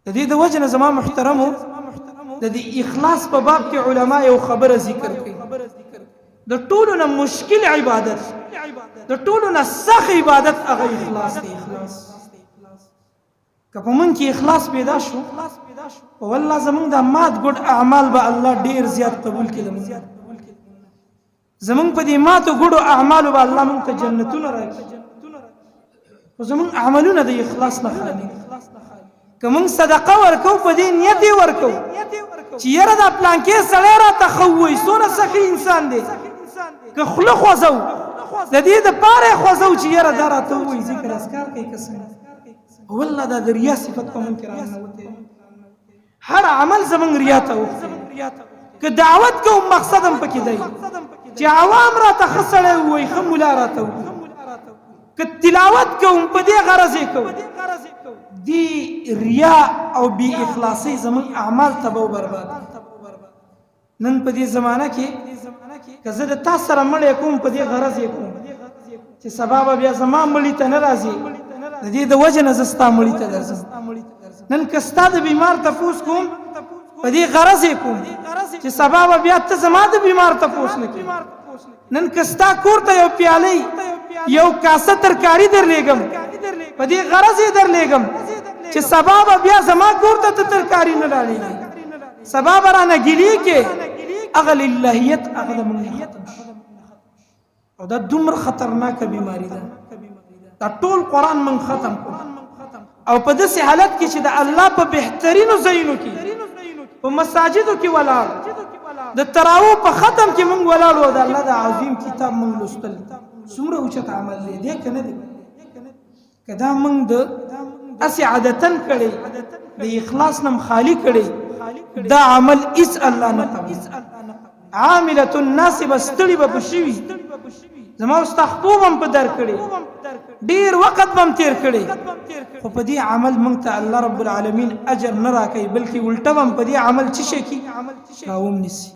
د دې د وجه نه زما محترمو، د دې اخلاص په باب کې علما یو خبره ذکر کوي. د ټولو نه مشکل عبادت، د ټولو نه سخت عبادت هغه اخلاص دی. اخلاص که په مونږ کې اخلاص پیدا شو، په والله زمونږ د مات ګډ اعمال به الله ډیر زیات قبول کړي. زمونږ په دې ماتو ګډو اعمالو به الله مونږ ته جنتونه راکړي، خو زمونږ عملونه د اخلاص نه خالي. که مونږ صدقه ورکو، په دې نیت یې ورکو چې یاره دا پلانکې سړی راته ښه ووایي، څومره سخي انسان دی. که خوله خوځو، د دې دپاره یې خوځو چې یاره دا راته ووایي، ذکر اذکار کوي که څنګه. والله دا د ریا صفت په مونږ کې راننوتی. هر عمل زمونږ ریا ته اوښتی. که دعوت کوم، مقصد هم پکې دی چې عوام راته ښه سړی ووایي، ښه ملا راته ووایي. که تلاوت کوم، په دې غرض یې کوم. دی ریا او بی اخلاصۍ زمونږ اعمال تباه او برباد. نن په دې زمانه کې که زه د تا سره مړی کوم، په دې غرض یې کوم چې سبا به بیا زما مړي ته نه راځي، د دې د وجې نه زه ستا مړي ته درځم. نن که ستا د بیمار تپوس کوم، په دې غرض یې کوم چې سبا به بیا ته زما د بیمار تپوس نه کوې. نن که ستا کور ته یو پیالی، یو کاسه ترکاری درلېږم، په دې غرض یې درلېږم چې سبا به بیا زما کور ته ته ترکاری نه رالېږې، سبا به رانه ګیلې کې. هغه للهیت هغه د موږ ختم شو، او دا دومره خطرناکه بیماری ده. دا ټول قرآن من ختم کړو، او په داسې حالت کې چې د الله په بهترینو ځایونو کې، په مساجدو کې ولاړ، د تراو په ختم کې مونږ ولاړ او د الله د عظیم کتاب مونږ لوستل، څومره اوچت عمل دی، دی که نه دی؟ که دا مونږ د اسې عادتن کړی، د اخلاص نم خالی کړی، دا عمل هیڅ الله نه قبول. عاملة الناصبه، ستړي به شوي، زما او ستا خپو به هم په در کړي، ډیر وخت به هم تیر کړي، خو په دې عمل مونږ ته الله رب العالمین اجر نه راکوي، بلکې الټه به هم په دې عمل څه شي کی راوم نیسي.